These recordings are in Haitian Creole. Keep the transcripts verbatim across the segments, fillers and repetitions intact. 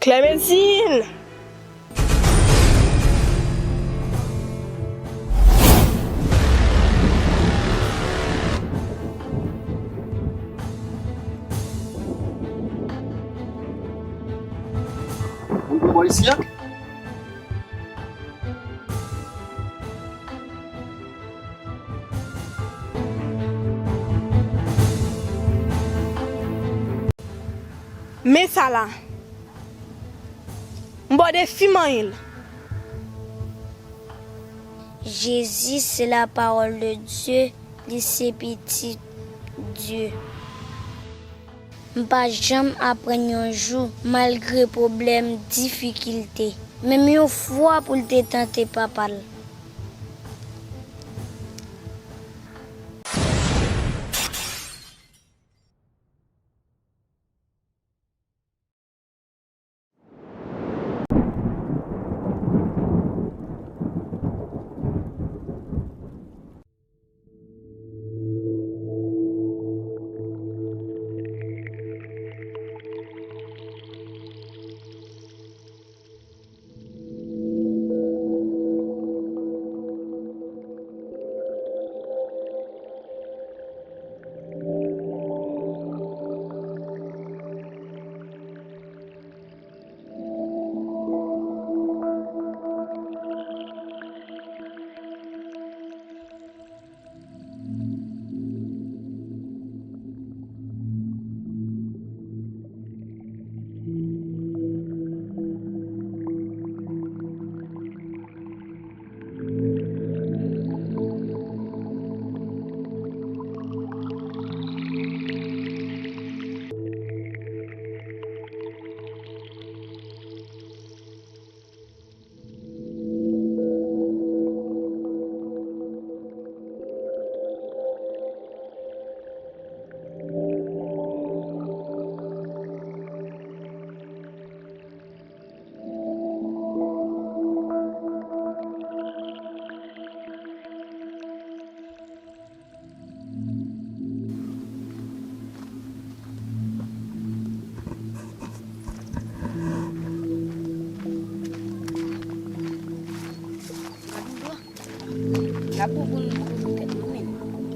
Clémentine! Ou bò isi a? Men sa la. M ba w defi manyen l. Jezi se la pawòl de Dye, li se pitit Dye. M pa janm aprann yon jou, malgre pwoblèm, difikilte, menm yon fwa pou l te tante papa l. N ap bouboun pou tèt nou menm.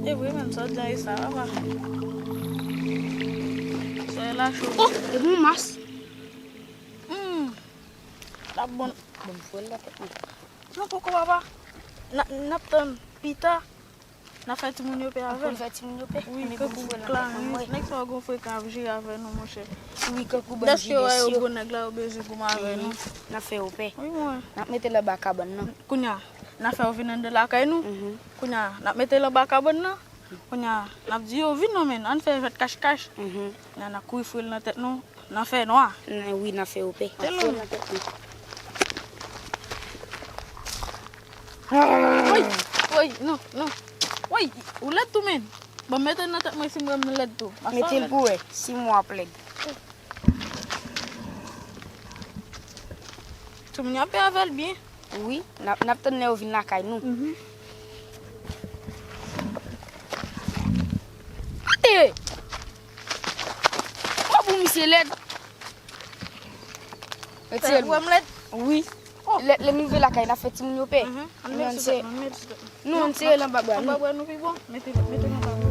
E vre menm, sa w di a e sa papa. Solèy la cho. Oh, e bon mas. Hmm. L ap bon. Bon, fwe l nan tèt mwen. Non, poko papa. N a, n ap tann pita. N a fè timoun yo pè avè l. Pou n fè timoun yo pè. Wi, kankou Clarens, nèg sa yo gon frekan ap jere avè nou, monchè. Wi, kankou bann jidesyo. Dèske yo wè yo gwo nèg la, yo bezwen goumen avè nou. N ap fè yo pè. Wi, mwen. N ap mete l anba kabann nan. Kounye a, n a fè yo vin anndan lakay nou. Mhm. Kounye a, n ap mete l anba kabann nan. Kounye a, n ap di yo, "Vin non, men, ann fè jwèt kach kach." Mhm. Kounye a, n a kouri foure l nan tèt nou, nan fènwa. N-, wi, nan fè yo pè. Tèlman. Foure l nan tèt nou. Woy, woy, non, non. Woy, ou lèd tou, men. Bon, mete l nan tèt mwen si mwen m lèd tou. Mete l pou wè, si mwen ap lèd. Timoun yo ap pè avè l byen. Wi, n ap, n ap tann lè yo vin lakay nou. Mhm. Kote? Wap ou misye lèd. Retire l. Ou wè m lèd? Wi. Oh. Lè, lè m rive lakay, n ap fè timoun yo pè. Mhm. Ann mete sou tèt mwen, mete sou tèt mwen. Non, ann sere l anba bra nou. Anba bra nou pi bon. Mete, mete l anba bra.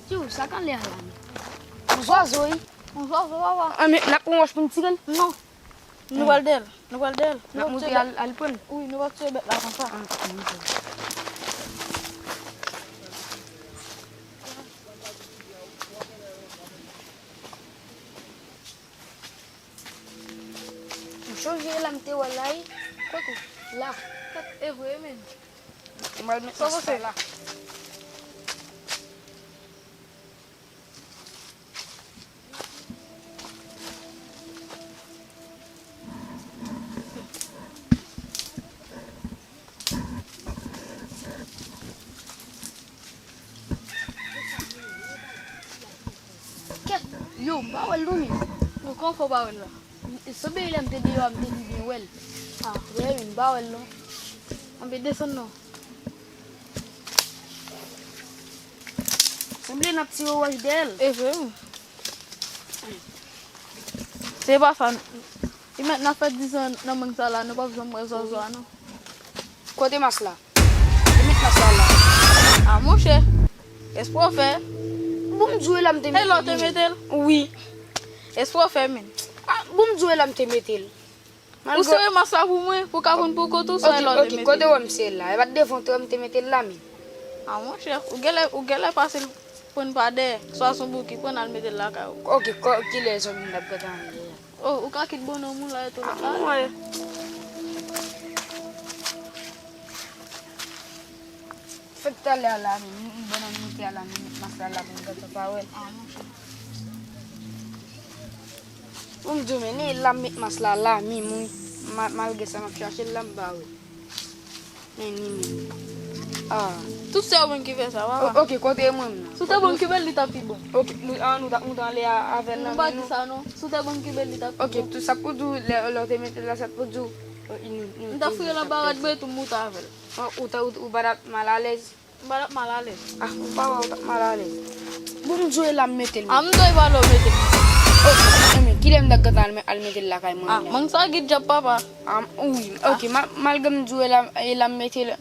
Tchou, sa k anlè a la menm? Yon zwazo, wi. Yon zwazo, papa. An, men, n ap pran wòch pou n tire l? Non. Nou pral dèyè l. Nou pral dèyè l. N ap monte al, al pran l. Wi, nou pral tiye bèt la konsa. Ah, ok. Yo vye la m te wè la wi. Kote? La. E vre men. Ou mal met mas la la. Kèt, yo, m pa wè l non men. Bon, kòman fè w pa wè l la? Sanble lè m te deyò a, m te dwe byen wè l. A, wè, men m pa wè l non. Ann desann non. Sanble n ap tire wòch dèyè l. E vre wi. Se pa sa. Li mèt n ap fè dis an nan mang sa la, nou p ap janm wè zòzò a non. Kote mas la? Li met mas la la. A monchè. Espre w fè. Bon, m di w e la m te mete l. E la w te mete l? Wi. Espre w fè men. A, bon, m di w e la m te mete l. Ou sere mas la pou mwen, pou ka konn pou kote w swa e la w te mete l. Ok, kote w wè m sere l la? E pa t devan w te wè m te mete l la men. A monchè, ou genlè, ou genlè pase l pran pa dèyè, swa se yon bouki pran al mete l lakay ou. Ok, kilè zòt vin ap gade anlè a? O, ou ka kit bonnonm ou la etou la. A, mwen wè. Fèk talè a la menm, m, m, bonnonm moute a la menm, met mas la la pou m gentan pa wè l. A, monchè. Bon, m di w, men, e la m met mas la la menm, wi. Ma-, malgre sa, m ap chache l la, m pa wè l. Men, ni menm. A. Tout se ou menm ki fè sa, papa. O, ok, kote mwen menm nan? Si w te bon kibe l, li t ap pi bon. Ok, nou, a, nou t ap moute anlè a, avè l nan men nou. M pa di sa, non. Si w te bon kibe l, li t ap pi bon. Ok, tout sa pou di w, lè, lè w te mete l la, sa pou di w, o, nou, nou, m t ap fouye nan barat bwe tou, m moute avè l. O, ou ta, ou, ou pa t ap malalèz? M pa t ap malalèz. A, ou pa wè ou t ap malalèz. Bon, m di w e la m mete l. A, m di w e pa la w mete l. Ok, men, kilè m t ap gentan al, al mete l lakay mwen la? A, mang sa ki djab, papa. A, wi, ok, ma-, malgre m di w e la, e la m mete l,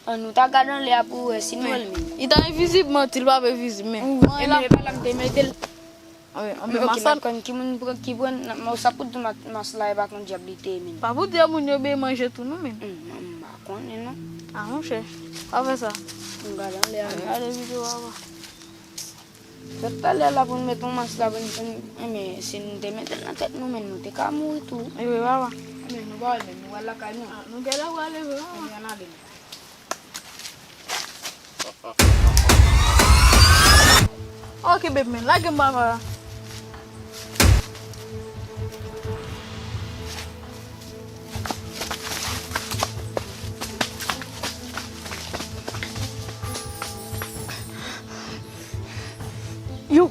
an nou ta gade anlè a pou wè si nou wè l menm. Li ta envizib, manti, li pa vle vizib, men. Wi, e men e pa la m te mete l. Wi, anben, ok, mas la. N ap konn ki moun pran, ki pran, men sa pou di mas, mas la e pa t yon djab li te ye menm. Pa pou di moun yo byen manje tou non menm. Hmm, m pa konnen non. A, monchè, pa fè sa. M gade anlè a. Gade videyo a, papa. Fèk talè la pou n met yon mas la pou n, pou n, enben, si n te mete l nan tèt nou menm, nou te ka mouri tou. E vre, papa. Enben, nou pa wè l menm, nou pral lakay nou. A, nou genlè prale vre, papa. Enben, ann ale. Ok, babe, men, lage m, papa. Yo!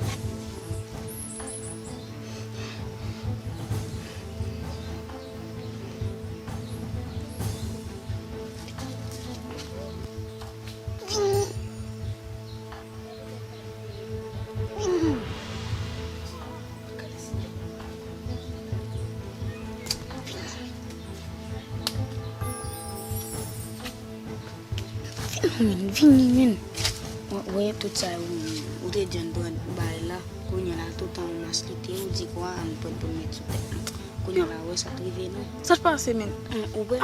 Vini, vini, vini. Wè, wè tout sa yo, ou te di ann pran bagay la. Kounye a la, tout an mas li te, ou di kwa ann pran pou n met sou tèt nou. Kounye a la, wè sa t rive nou. Sa t pase, men?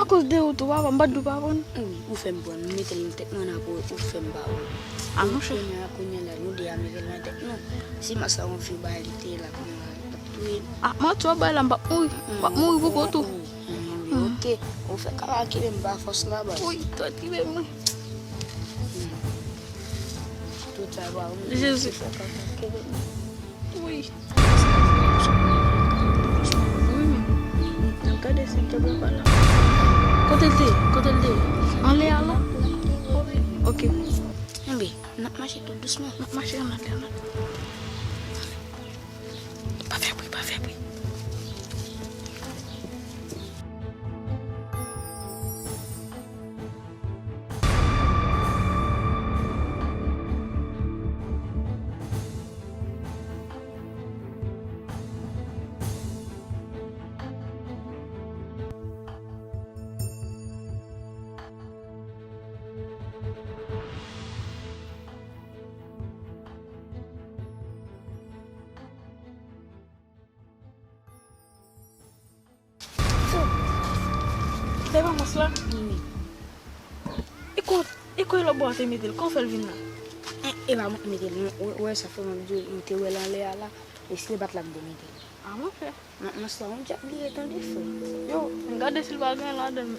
Akoz de ou tou, papa, m pa t di w pa pran. Wi, ou fè m pran, m mete l nan tèt mwen, apre ou fè m pa wè. A, monchè. Kounye a, kounye a la, nou de a mete l nan tèt nou. Si mas la yon fi bay li te la, kounye a la, l ap touye nou. A, manti w ap bay la, m p ap mouri. M p ap mouri pou kont ou. Wi, ok. Ou fè kaka kile m pa fòs la, baz. Wi, tèt li menm, wi. Tout sa ba ou. Jezi. Wi. Wi, men. N ap gade si djab la pa la. Kote l te ye? Kote l te ye? Anlè a la? Ok. Enben, n ap mache tou dousman. N ap mache ann ale, ann ale. Pa fè bri, pa fè bri. Se pa mas la? Wi. E ko, e ko e lòt bò a te mete l? Kòman fè l vin la? E, e pa mwen k mete l, non. Ou, ou wè sa fè mwen di w, m te wè l anlè a la. E si l pa t la, m te mete. A, monchè. Nan, nan sa, yon djab li ye tande, frè. Yo, n gade si l pa gen ladan l.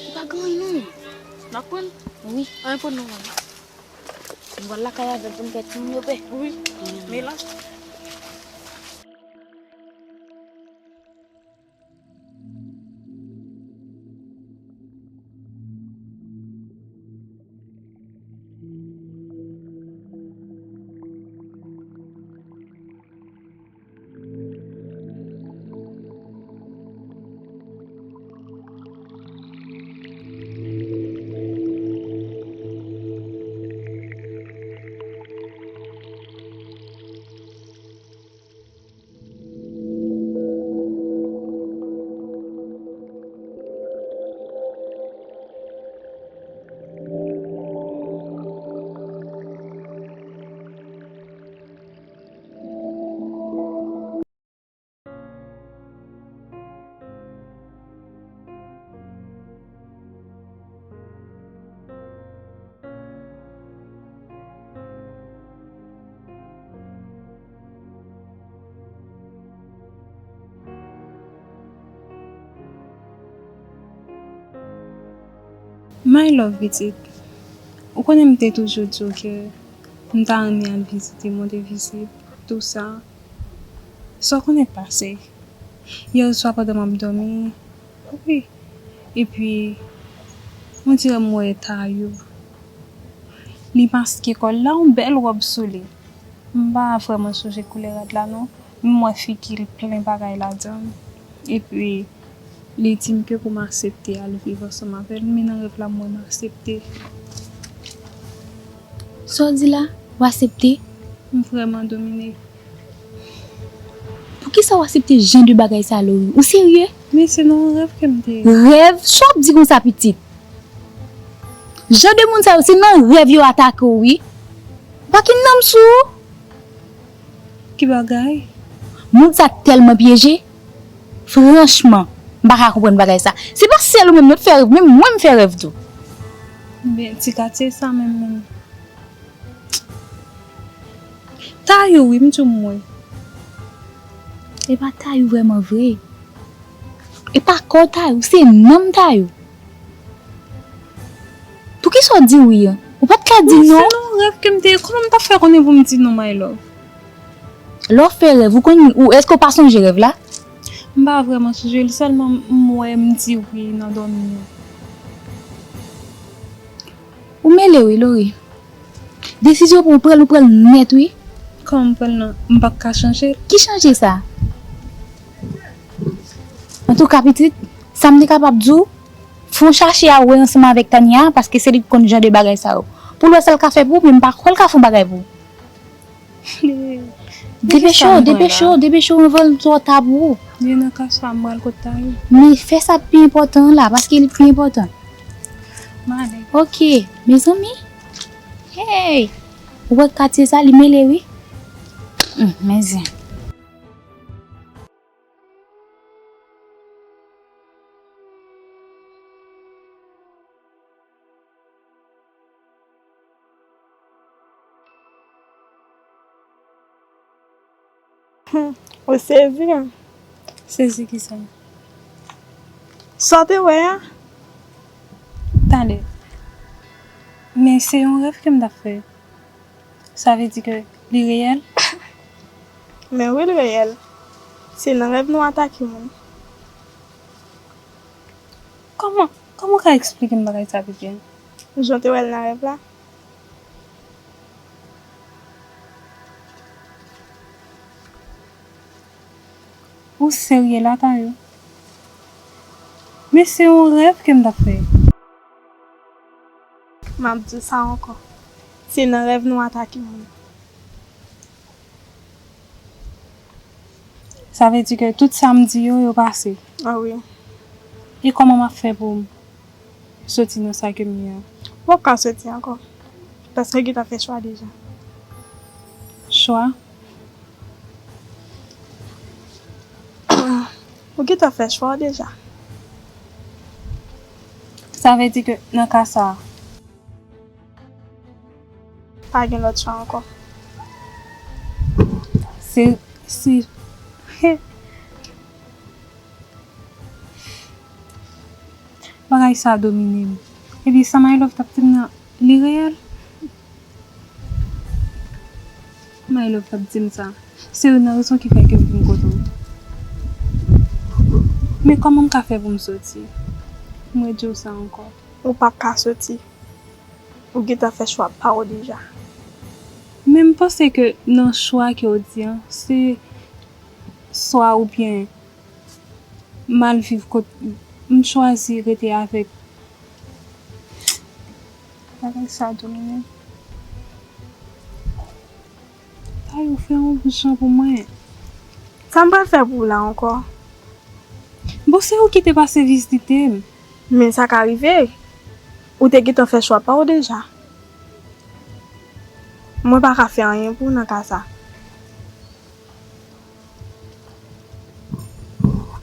Li pa gen anyen, non. N ap pran l? Wi. Anyen pran non, man. Nou pral lakay avè l pou n fè timoun yo pè. Wi. Men la. My love pitit, ou konnen m te toujou di w ke m ta renmen al vizite Mont Invizib, tou sa. Sa w konnen k pase? Yè swa pandan m ap dòmi, wi. Epi, on dirè m wè Tayou. Li maske kò l, l a yon bèl wòb sou li. M pa vrèman sonje koulè rad la non. M wè figi l plen bagay ladan l. Epi, li di m ke pou m aksepte al viv ansanm avè l, men nan rèv la m wè m aksepte. Sa w di la? W aksepte? M vrèman domine. Poukisa w aksepte jan de bagay sa, Lori? Ou serye? Men se nan yon rèv ke m te. Rèv? Sa w ap di konsa, pitit? Jan de moun sa yo, se nan rèv yo atake w, wi. Ou pa kin nanm sou ou? Ki bagay? Moun sa tèlman pyeje. Franchman, m pa ka konprann bagay sa. Se pa sèl ou menm non k fè rèv, menm mwen m fè rèv tou. Ebyen, ti katye sa menm, menm. Tayou, wi, m di w m wè. E pa Tayou vrèman vre. E pa kò Tayou, se nanm Tayou. Poukisa w di wi an? Ou pa t ka di non. Se nan yon rèv ke m te ye. Kòman m t ap fè konnen pou m di non, my love? Lè w fè rèv, ou konn, ou, èske w pa sonje rèv la? M pa vrèman sonje l, sèlman m wè m di wi nan dòmi an. Ou mele wi, Lori. Desizyon pou w pran l, ou pran l nèt wi. Kòman m pran l nan? M p ap ka chanje l. Ki chanje sa? Antouka, pitit, sa m te kapab di w, fè w chache a wè ansanm avèk Tania, paske se li k konn jan de bagay sa yo. Pou l wè sa l ka fè pou ou, men m pa kwè l ka fè yon bagay pou ou. Depeche w, depeche w, depeche w anvan l twò ta pou ou. Li nan ka sa, m pral kot Tayou. Men fè sa k pi enpòtan an la, paske li pi enpòtan. M ale. Ok, mezanmi. Hey! Ou wè katye sa, li mele wi. Hum, men zen. Hum, ou sezi, hein? Sezi kisa? Sa w te wè a? Tande. Men se yon rèv ke m t ap fè. Sa vle di ke li reyèl? Men wi, l reyèl. Se nan rèv nou atake moun. Kòman, kòman w ka eksplike m bagay sa pi byen? Jan w te wè l nan rèv la. Ou serye la, Tayou? Men se yon rèv ke m t ap fè. M ap di w sa ankò. Se nan rèv nou atake moun. Sa vle di ke tout sa m di yo, yo pase? A wi. E kòman m ap fè pou m soti nan sa ke m ye a? W ap ka soti ankò. Paske w gentan fè chwa deja. Chwa? Ou gentan fè chwa w deja. Sa vle di ke nan ka sa a, Pa gen lòt chwa ankò. Se, se, he. Bagay sa domine m. Epi sa My Love t ap di m nan, li reyèl? My Love t ap di m sa. Se youn nan rezon ki fè ke m vin kote w. Men kòman m ka fè pou m soti? M redi w sa ankò. Ou p ap ka soti. Ou gentan fè chwa pa w deja. Men m panse ke nan chwa ke w di an, se swa oubyen m al viv kot m chwazi rete avèk. Bagay sa domine. Tay ou fè yon jan pou mwen. Sa m pral fè pou ou la ankò? Bon, se ou ki te pase vizite m. Men sa ka rive. Ou te gentan fè chwa pa w deja. Mwen pa ka fè anyen pou ou nan ka sa.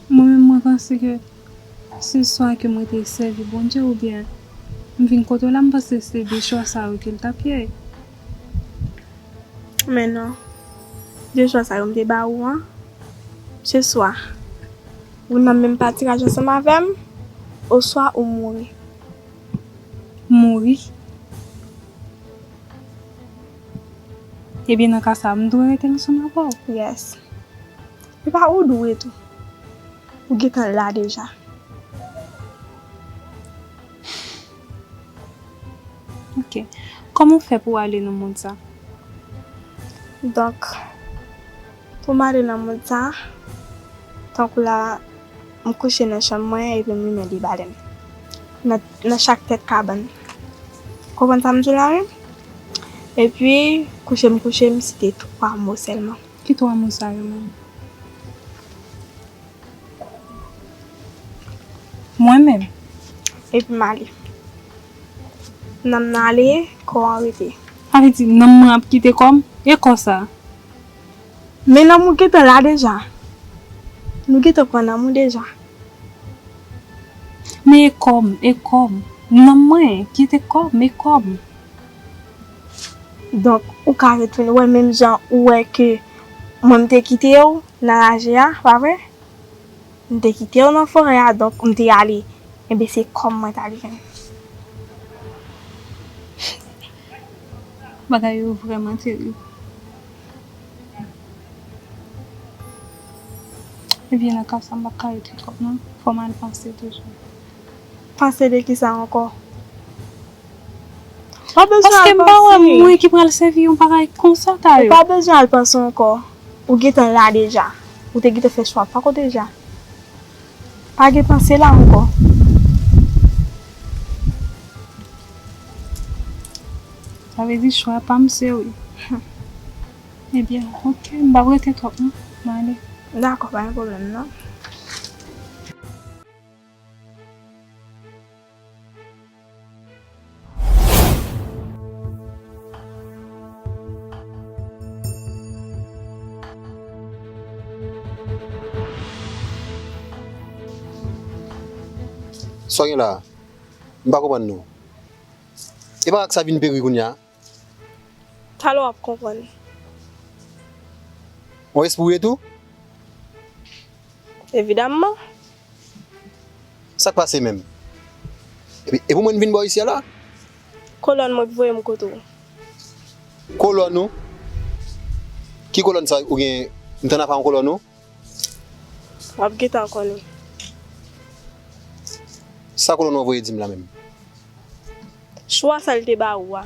Mwen menm, mwen panse ke se swa ke mwen te sèvi Bondye oubyen m vin kote w la, m panse se de chwa sa yo ke l t ap ye. Men non. De chwa sa yo m te ba ou an, se swa ou nan menm patiraj ansanm avè m, oswa ou mouri. Mouri? Ebyen, nan ka sa, m dwe rete ansanm avè w. Yes. Epa ou dwe tou. Ou gentan la deja. Ok. Kòman w fè pou w ale nan mond sa? Donk, pou m ale nan mond sa, tankou la, m kouche nan chanm mwen epi m limen de balèn nan, nan chak tèt kabann. Konprann sa m di w la, wi? Epi, kouche m kouche, m site twa mo sèlman. Ki twa mo sa yo menm? Mwen menm. Epi m ale. Nanm nan ale, kò an rete. Sa vle di nanm mwen ap kite kò m? E kò sa? Men nanm ou gentan la deja. Nou gentan pran nanm ou deja. Men e kò m, e kò m. Nanm mwen, kite kò m, e kò m. Donk, ou ka retounen wè menm jan ou wè ke mwen m te kite w nan raje a, pa vre? M te kite w nan forè a, donk m te ale. Enben, se kò m mwen t al jwenn. Bagay yo vrèman terib. Ebyen, nan ka sa, m p ap ka rete twòp, non. Fò m al panse toujou. Panse de ki sa ankò? Pa bezwen al panse. Paske m pa wè mwen ki pral sèvi yon bagay konsa, Tayo. Ou pa bezwen al panse ankò. Ou gentan la deja. Ou te gentan fè chwa pa w deja. Pa gen panse la ankò. Sa vle di chwa pa m se wi. Ebyen, ok, m p ap rete twòp non. M ale. Dakò, pa gen pwoblèm non. Sa w gen la a? M pa konprann non. E pa ak sa vin peri kounye a? Talè w ap konprann. Yon espri w ye tou? Evidamman. Sa k pase menm? Epi, e pou mwen vin bò isi a la? Kolòn mwen ki voye m kote w. Kolòn ou? Ki kolòn sa ou gen? M tann afè yon kolòn ou? W ap gentan konnen. Sa kolòn ou voye di m la menm? Chwa sa l te ba ou a.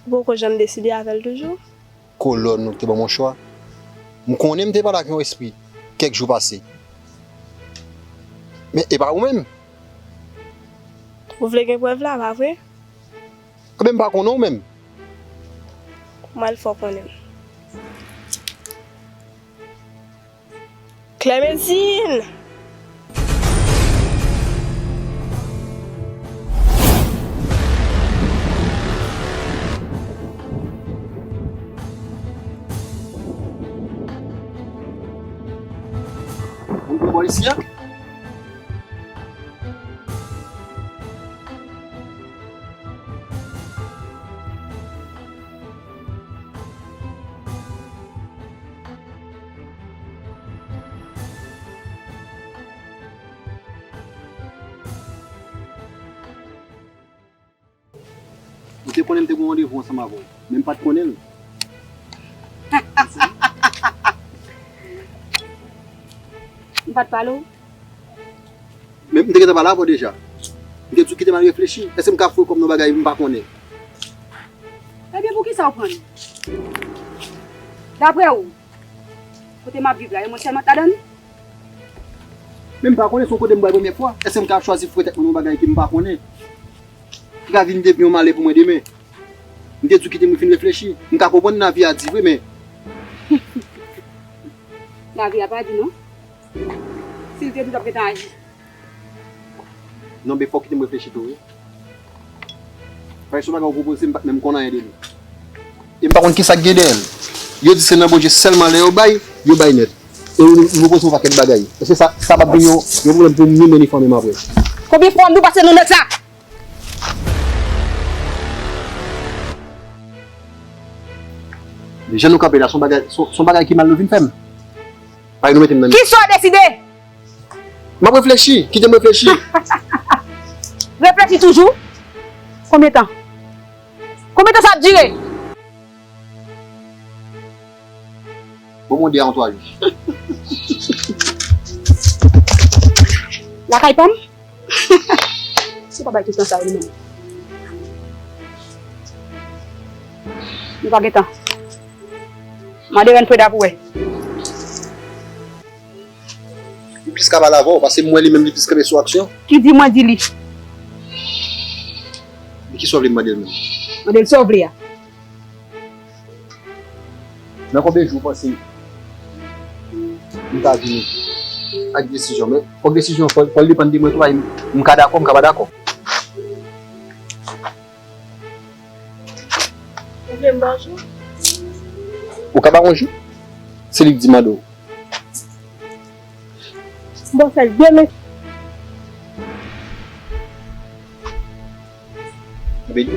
Ou poko janm deside avè l toujou? Kolòn ou te ban m yon chwa. M konnen m te pale ak yon espri kèk jou pase. Men e pa ou menm. Ou vle gen prèv la, pa vre? Ebyen, m pa konnen w menm. M al fè w konnen. Clementine! Ou bò isi a? Ou te konnen m te gen yon randevou ansanm avè w, men m pa t konnen l. M pa t pale w? Men m te gentan pale avè w deja. M te di w kite m al reflechi. Èske m ka foure kò m nan bagay m pa konnen? Ebyen, poukisa w pran l? Daprè w, kote m ap viv la, e mwen sèlman k ladan l? Men m pa konnen, se yon kote m pral premyè fwa. Èske m ka chwazi foure tèt mwen nan yon bagay ke m pa konnen? Ki ka vin devni yon malè pou mwen demen. M te di w kite m fin reflechi. M ka konprann lavi a di vre, men Lavi a pa di non. Si l te di, w t ap gentan aji. Non, men fò w kite m reflechi tou, wi. Paske se yon bagay ou pwopoze, m pa t menm konn anyen de li. E m pa konn kisa k gen dèyè l. Yo di se nan Bondye sèlman lè yo bay, yo bay nèt. E yo, yo pwopoze yon pakèt bagay. Èske sa, sa p ap vin yon, yon pwoblèm pou m ni men ni fanmi m apre? Konbyen fwa m di w pase nan nèt sa? Jan nou kanpe la, se yon bagay, se yon, se yon bagay ki mal nou vin fè m. Paske nou mete m nan. Kisa w deside? M ap reflechi, kite m reflechi. Reflechi toujou? Konbyen tan? Konbyen tan sa ap dire? Bon, mwen di a yon twa jou. Lakay pa m? Se pa bay kesyon sa yo li menm. Nou pa gen tan. Mande Rèn Freda pou wè. Li plis ka pale avè w, paske m wè li menm li plis kanpe sou aksyon. Ki di mwen di li? Men kisa w vle m mande l menm? Mande l sa w vle a. Nan konbyen jou w panse m ka vini ak desizyon? Men fòk desizyon an, fò, fò l depann de mwen tou, paske m, m ka dakò, m ka pa dakò. Ou vle m ba w jou? Ou ka ba mwen jou? Se li k di mande w. M ba w sèl demen. Ebyen,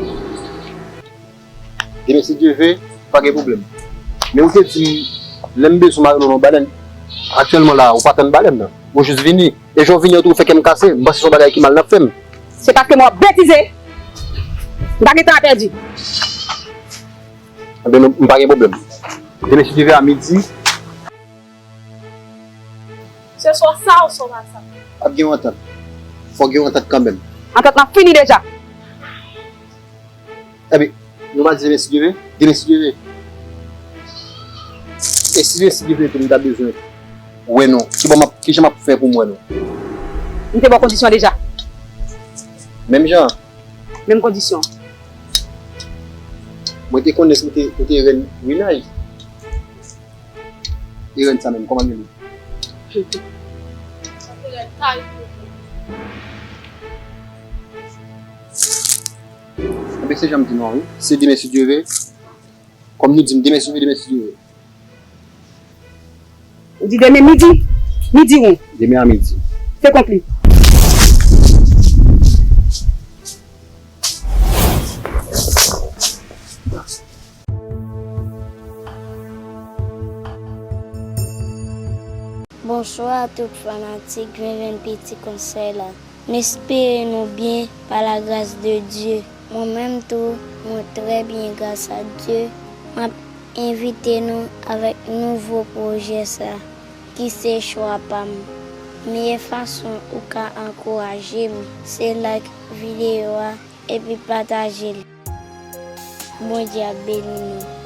demen si Dye ve, pa gen pwoblèm. Men ou te di m, lè m bezwen m al nan yon balèn. Aktyèlman la, ou pa tann balèn nan. Ou jis vini. E jan w vini an tou, ou fè kè m kase. M panse se yon bagay ki mal n ap fè m. Se paske m w ap betize. M pa gen tan a pèdi. Ebyen, m pa gen pwoblèm. Demen si Dye ve a midi. Se swa sa ou swa pa sa. Ap gen yon antant. Fòk gen yon antant kanmenm. Antant lan fini deja. Ebyen, nou pa di demen si Dye ve? Demen si Dye ve. E si demen si Dye ve tou m ta bezwen wè nou, ki bò m ap, kijan m ap fè pou m wè nou? M te ba w kondisyon deja. Menm jan? Menm kondisyon. Mwen te konnen si w te, ou te rèn menaj. E rèn sa menm, kòman l rele? Ebyen, se jan m di nou an, wi. Se demen si Dye ve. Kòm nou di m, demen si Dye ve, demen si Dye ve. Ou di demen midi? Midi ou? Demen a midi. Se konkli. Bonswa tout fanatik Venvenn Piti Konsèy la. M espere nou byen pa lagras de Dye. Mwen menm tou, mwen trè byen gras a Dye. M ap envite nou avèk nouvo pwojè sa, ki se chwa pa m. Meyè fason ou ka ankouraje m, se like videyo a epi pataje l. Bondye ap beni nou.